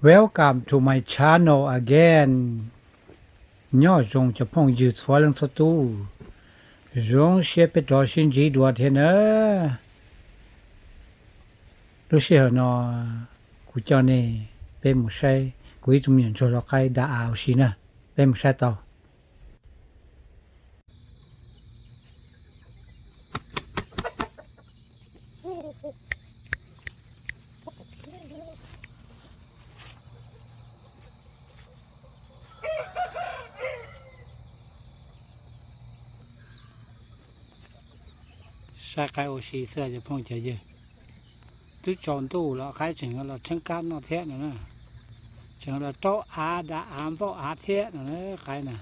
Welcome to my channel again. Nyob zoo cov phooj ywg txhua leej txhua tus, zoo siab peb rov sib ntsib dua thiab na. Lub sij hawm no kuv coj nej peb mus saib kuv ib tug me nyuam ntsuag lau qaib da av ua si na, peb mus saib tau. Saib qaib ua si xwb cov phooj cov ywg. Twb tsaus ntuj los qaib tseem los rheeb kab noj thiab no na. Tseem los raub av da av npauj av thiab no na qaib na.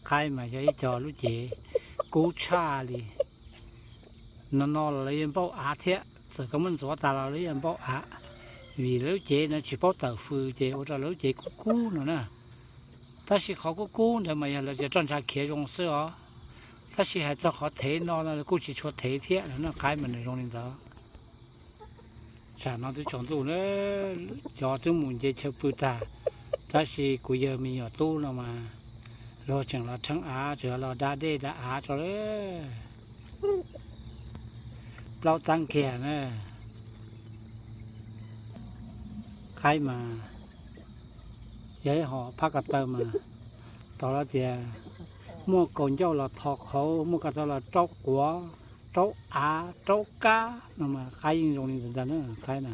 Qaib mas yog ib co lub cev kub tshaj li. No no los lawv yeej npauj av thiab, txawm koj muab ntxuav tas los lawv yeej npauj av. Vim lawv lub cev no tsis paub tawm fws ces ua rau lawv lub cev kub kub no na. Tab sis qhov kub kub ntawd mas yog lawv cov roj ntsha khiav zoo xwb os. Tab sis hais txog qhov thev no no kuj tsis tshua thev thiab no na, qaib mas nws zoo li ntawd. Tsam no twb tsaus ntuj na, cov twb mus nce chaw pw tag, tab sis kuv yawg me nyuam tub no mas luag tseem los rheeb av, tseem los da dej da av tso lawm. Plaub tab kiag na. Qaib mas yog ib hom phab ko taw mas tau lawv tias muaj kaus ncauj los tho qhauv, muaj ko taw los raub quav, raub av, raub kab no mas qaib yeej zoo li ntawd ntag na, qaib na.